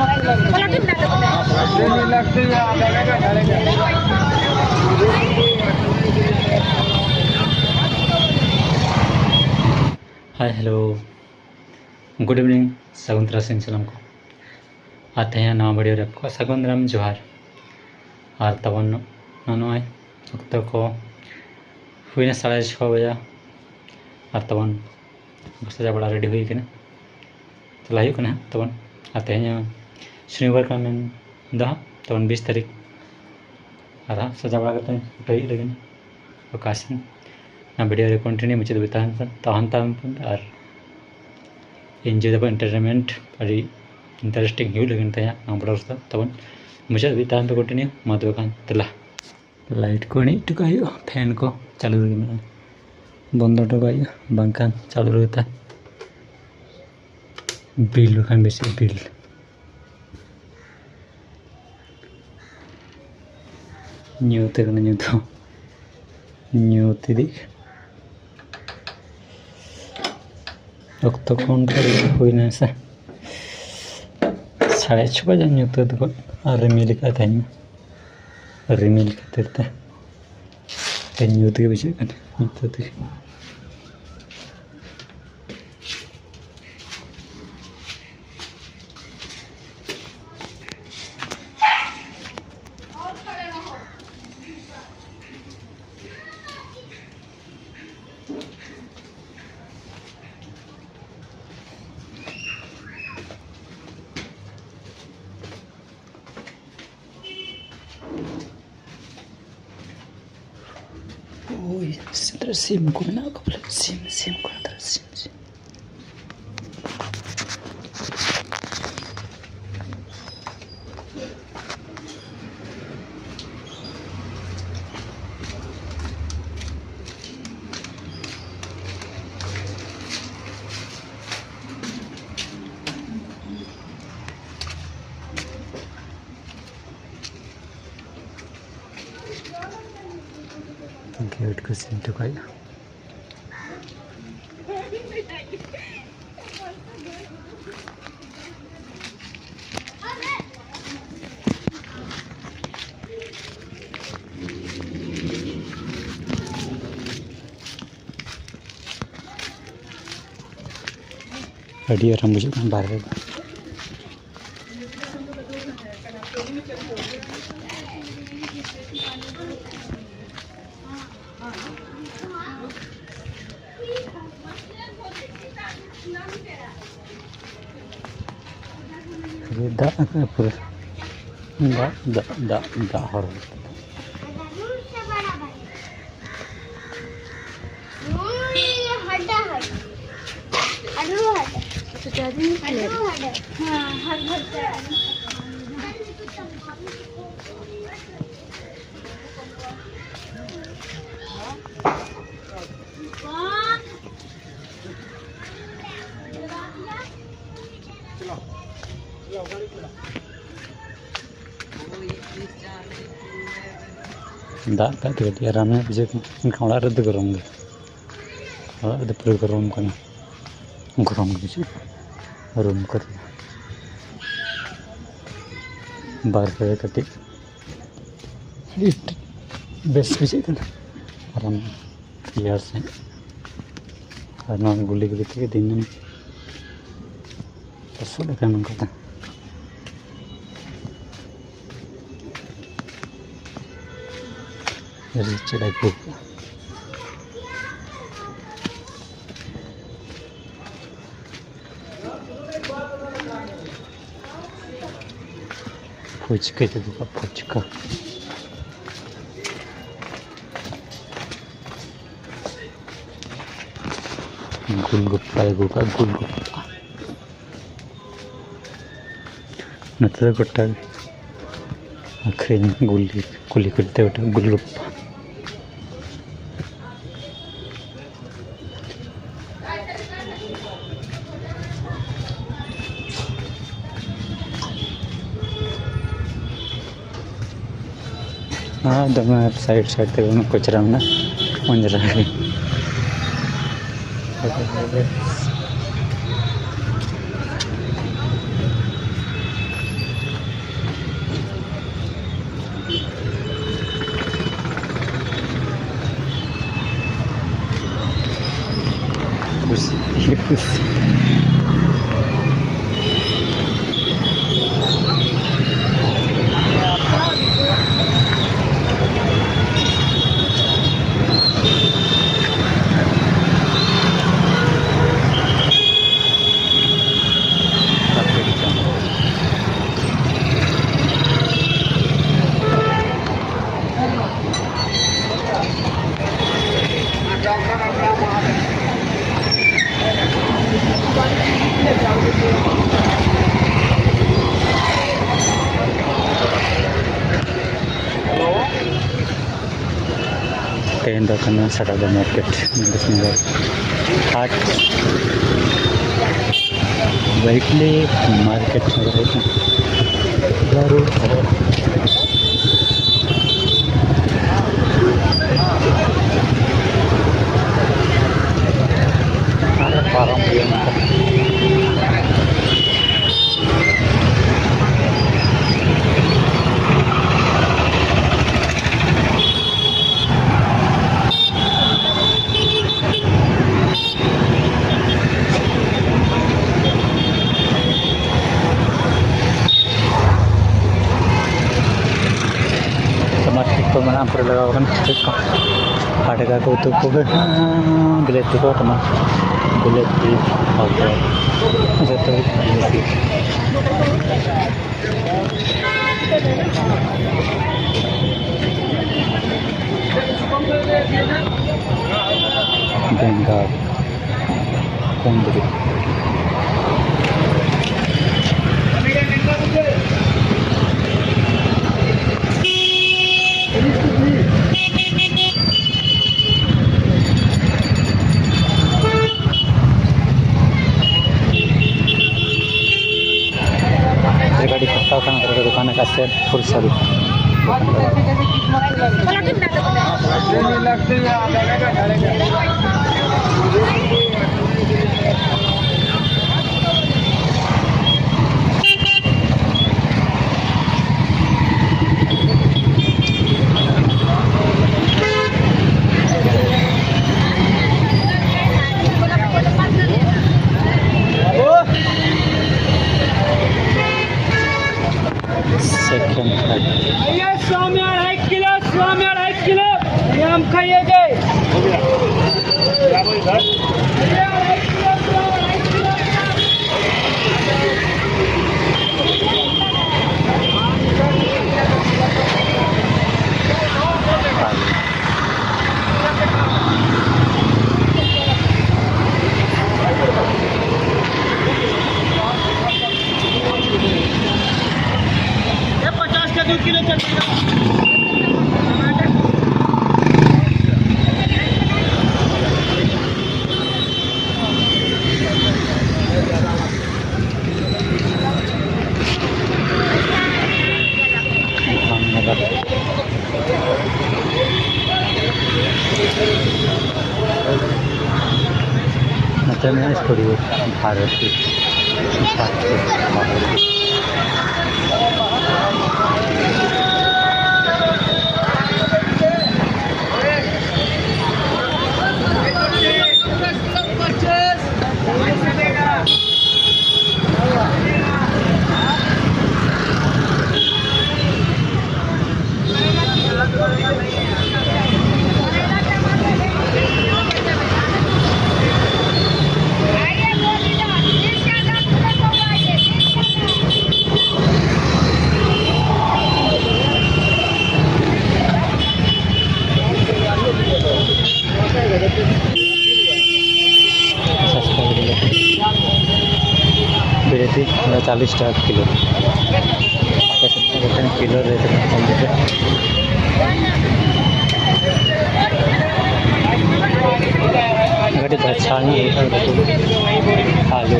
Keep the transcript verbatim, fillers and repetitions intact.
Hi, hello, good evening, ᱥᱟᱹᱜᱩᱱ ᱛᱟᱨᱟᱥᱤᱧ ᱥᱟᱱᱟᱢ ᱠᱚ᱾ ᱟᱨ ᱛᱮᱦᱮᱧ ᱱᱟᱣᱟ video ᱨᱮ ᱟᱯᱮ ᱠᱚ ᱥᱟᱹᱜᱩᱱ ᱫᱟᱨᱟᱢ, ᱡᱚᱦᱟᱨ᱾ ᱟᱨ ᱛᱟᱵᱚᱱ ᱱᱚᱜᱼᱚᱭ ᱚᱠᱛᱚ ᱠᱚ ᱦᱩᱭᱱᱟ ᱥᱟᱲᱮ ᱪᱷᱚ ᱵᱟᱡᱟ᱾ ᱟᱨ ᱛᱟᱵᱚᱱ ᱥᱟᱡᱟᱣ ᱵᱟᱲᱟ ready ᱦᱩᱭ ᱠᱟᱱᱟ᱾ ᱪᱟᱞᱟᱜ ᱦᱩᱭᱩᱜ ᱠᱟᱱᱟ ᱦᱟᱸᱜ ᱛᱟᱵᱚᱱ᱾ ᱟᱨ ᱛᱮᱦᱮᱧ ᱦᱚᱸ ᱥᱚᱱᱤᱵᱟᱨ ᱠᱟᱱᱟ ᱢᱮᱱ ᱫᱚ ᱦᱟᱸᱜ ᱛᱟᱵᱚᱱ ᱵᱤᱥ ᱛᱟᱹᱨᱤᱠᱷ᱾ ᱟᱨ ᱦᱟᱸᱜ ᱥᱟᱡᱟᱣ ᱵᱟᱲᱟ ᱠᱟᱛᱮ ᱩᱴᱷᱟᱹᱣ ᱦᱩᱭᱩᱜ ᱞᱟᱹᱜᱤᱫ ᱚᱠᱟ ᱥᱮᱱ᱾ ᱚᱱᱟ video ᱨᱮ continue ᱢᱩᱪᱟᱹᱫ ᱫᱷᱟᱹᱵᱤᱡ ᱛᱟᱦᱮᱱ ᱯᱮ, ᱛᱟᱦᱮᱱ ᱛᱟᱵᱚᱱ ᱯᱮ ᱟᱨ enjoy ᱫᱟᱵᱚᱱ entertainment᱾ ᱟᱹᱰᱤ interesting ᱦᱩᱭᱩᱜ ᱞᱟᱹᱜᱤᱫ ᱛᱮ ᱦᱟᱸᱜ ᱱᱚᱣᱟ vlog ᱫᱚ ᱛᱟᱵᱚᱱ᱾ ᱢᱩᱪᱟᱹᱫ ᱫᱷᱟᱹᱵᱤᱡ ᱛᱟᱦᱮᱱ ᱯᱮ continue᱾ ᱢᱟ ᱛᱚᱵᱮ ᱠᱷᱟᱱ ᱫᱮᱞᱟ᱾ Light ᱠᱚ ᱤᱬᱤᱡ ᱦᱚᱴᱚ ᱠᱟᱜ ᱦᱩᱭᱩᱜᱼᱟ, fan ᱠᱚ ᱪᱟᱹᱞᱩ ᱨᱮᱜᱮ ᱢᱮᱱᱟᱜᱼᱟ, ᱵᱚᱱᱫᱚ ᱦᱚᱴᱚ ᱠᱟᱜ ᱦᱩᱭᱩᱜᱼᱟ, ᱵᱟᱝᱠᱷᱟᱱ ᱪᱟᱹᱞᱩ ᱨᱮᱜᱮ ᱛᱟᱦᱮᱱ᱾ Bill ᱵᱟᱠᱷᱟᱱ ᱵᱮᱥᱤ bill᱾ ᱧᱩᱛ ᱠᱟᱱᱟ, ᱧᱩᱛ ᱦᱚᱸ ᱧᱩᱛ ᱤᱫᱤᱜ ᱠᱟᱱᱟ᱾ ᱚᱠᱛᱚ ᱠᱚ ᱚᱱᱠᱟ ᱜᱮ ᱦᱩᱭᱱᱟ ᱥᱮ, ᱥᱟᱲᱮ ᱪᱷᱚ ᱵᱟᱡᱮ ᱧᱩᱛᱟᱹᱛ ᱜᱚᱫ᱾ ᱟᱨ ᱨᱤᱢᱤᱞ ᱠᱟᱜ ᱛᱟᱦᱮᱱ ᱢᱟ, ᱨᱤᱢᱤᱞ ᱠᱷᱟᱹᱛᱤᱨ ᱛᱮ ᱛᱮᱦᱮᱧ ᱧᱩᱛ ᱜᱮ ᱵᱩᱡᱷᱟᱹᱜ ᱠᱟᱱᱟ ᱧᱩᱛᱟᱹᱛ ᱜᱮ᱾ ᱳᱭ, ᱥᱮᱸᱫᱽᱨᱟ ᱥᱤᱢ ᱠᱚ ᱢᱮᱱᱟᱜ ᱠᱚᱣᱟ ᱵᱚᱞᱮ, ᱥᱤᱢ, ᱥᱤᱢ ᱠᱚ, ᱥᱮᱸᱫᱽᱨᱟ ᱥᱤᱢ, ᱥᱤᱢ᱾ Gate ᱠᱚ ᱥᱤᱧ ᱦᱚᱴᱚ ᱠᱟᱜᱼᱟ᱾ ᱟᱹᱰᱤ ᱟᱨᱟᱢ ᱵᱩᱡᱷᱟᱹᱜ ᱠᱟᱱᱟ ᱵᱟᱦᱨᱮ ᱨᱮ᱾ ᱫᱟᱜ ᱟᱠᱟᱫ ᱯᱩᱨᱟᱹ᱾ ᱫᱟᱜ, ᱫᱟᱜ, ᱫᱟᱜ, ᱫᱟᱜ ᱦᱚᱨ᱾ ᱫᱟᱜ ᱠᱟᱜ ᱛᱮ ᱠᱟᱹᱴᱤᱡ ᱟᱨᱟᱢ ᱧᱚᱜ ᱵᱩᱡᱷᱟᱹᱜ ᱠᱟᱱᱟ, ᱢᱮᱱᱠᱷᱟᱱ ᱚᱲᱟᱜ ᱨᱮᱫᱚ ᱜᱚᱨᱚᱢ ᱜᱮ᱾ ᱚᱲᱟᱜ ᱨᱮᱫᱚ ᱯᱩᱨᱟᱹ ᱜᱚᱨᱚᱢ ᱠᱟᱱᱟ, ᱜᱚᱨᱚᱢ ᱜᱮ ᱵᱩᱡᱷᱟᱹᱜ ᱠᱟᱱᱟ ᱨᱩᱢ ᱠᱚᱨᱮ᱾ ᱵᱟᱨᱦᱮ ᱨᱮ ᱠᱟᱹᱴᱤᱡ ᱟᱹᱰᱤ ᱵᱮᱥ ᱵᱩᱡᱷᱟᱹᱜ ᱠᱟᱱᱟ, ᱟᱨᱟᱢ ᱨᱮᱭᱟᱲ ᱥᱟᱺᱦᱤᱡ᱾ ᱟᱨ ᱱᱚᱣᱟ ᱜᱩᱞᱤ ᱜᱩᱞᱤ ᱛᱮᱜᱮ ᱫᱤᱱᱟᱹᱢ ᱞᱚᱥᱚᱫ ᱟᱠᱟᱱ ᱱᱚᱝᱠᱟ ᱫᱚ᱾ ᱟᱹᱰᱤ ᱪᱮᱦᱨᱟ ᱟᱹᱭᱠᱟᱹᱣ ᱠᱟᱱᱟ᱾ ᱯᱷᱩᱪᱠᱟᱹ ᱡᱩᱫᱤ ᱠᱚ ᱯᱷᱩᱪᱠᱟᱹ᱾ ᱜᱩᱞᱜᱩᱯᱯᱟᱭ ᱟᱹᱜᱩ ᱠᱟᱜᱼᱟ, ᱜᱩᱞᱜᱩᱯᱯᱟ᱾ ᱱᱚᱛᱮ ᱫᱚ ᱜᱚᱴᱟ ᱟᱹᱠᱷᱨᱤᱧ, ᱜᱩᱞᱤ, ᱠᱩᱞᱦᱤ ᱠᱩᱞᱦᱤ ᱛᱮ ᱜᱚᱴᱟ ᱜᱩᱞᱜᱩᱯᱯᱟ᱾ ᱟᱨ ᱫᱚᱢᱮ side side ᱛᱮ ᱫᱚᱢᱮ ᱠᱚᱪᱨᱟ ᱢᱮᱱᱟᱜᱼᱟ, ᱚᱸᱡᱽᱨᱟ ᱜᱮ᱾ ᱠᱩᱥᱤ, ᱠᱩᱥᱤ᱾ ᱫᱚ ᱠᱟᱱᱟ ᱥᱟᱫᱟᱵᱟᱫ ᱢᱟᱨᱠᱮᱴ, ᱢᱮᱱᱫᱚ ᱥᱤᱸᱜᱟᱹᱲ ᱦᱟᱴ, ᱣᱤᱠᱞᱤ ᱢᱟᱨᱠᱮᱴ ᱱᱚᱜᱚᱨ ᱦᱩᱭᱩᱜ ᱠᱟᱱᱟ᱾ ᱵᱟᱹᱨᱩ ᱟᱨ ᱯᱟᱨᱚᱢ ᱦᱩᱭᱩᱜ ᱠᱟᱱᱟ᱾ ᱴᱟᱢᱟᱴ ᱠᱚ ᱢᱮᱱᱟᱜᱼᱟ, ᱯᱩᱨᱟᱹ ᱞᱟᱜᱟᱣ ᱟᱠᱟᱱᱟ ᱪᱮᱫ ᱠᱚ᱾ ᱯᱟᱴᱠᱟ ᱠᱚ, ᱩᱛᱩ ᱠᱚᱜᱮ, ᱵᱤᱞᱟᱹᱛᱤ ᱠᱚ, ᱴᱟᱢᱟᱴ, ᱵᱤᱞᱟᱹᱛᱤ, ᱯᱟᱯᱚᱲ, ᱡᱚᱛᱚ ᱜᱮ ᱵᱤᱞᱟᱹᱛᱤ᱾ ᱵᱮᱸᱜᱟᱲ, ᱠᱩᱸᱫᱽᱨᱤ᱾ ᱨᱮ ᱜᱟᱹᱰᱤ ᱠᱚ ᱦᱟᱛᱟᱣ ᱠᱟᱱᱟ, ᱨᱮ ᱫᱚᱠᱟᱱ ᱟᱠᱟᱫ ᱥᱮ ᱯᱷᱩᱞ ᱥᱟᱹᱨᱩ᱾ सेकंड है। भैया, सौ में अढ़ाई किलो, सौ में अढ़ाई किलो, ये हम खाइए जे। ये पचास का दो किलो चल रहा है। ᱥᱴᱩᱰᱤᱭᱳ ᱵᱷᱟᱨᱚᱛᱤ, ᱵᱷᱟᱨᱚᱛᱤ, ᱵᱷᱟᱨᱚᱛᱤ᱾ ᱥᱚᱥᱛᱟ ᱜᱮ ᱵᱤᱞᱟᱹᱛᱤ᱾ ᱵᱤᱞᱟᱹᱛᱤ ᱫᱚ ᱪᱟᱞᱤᱥ ᱴᱟᱠᱟ ᱠᱤᱞᱳ᱾ ᱟᱯᱮ ᱥᱮᱫ ᱫᱚ ᱢᱤᱫᱴᱟᱝ ᱠᱤᱞᱳ ᱨᱮᱴ ᱨᱮᱱᱟᱜ ᱠᱚᱢ ᱜᱮ᱾ ᱠᱟᱹᱴᱤᱡ ᱵᱷᱟᱪᱷᱟ ᱧᱚᱜ ᱦᱩᱭᱩᱜᱼᱟ ᱱᱩᱠᱩ ᱟᱹᱞᱩ᱾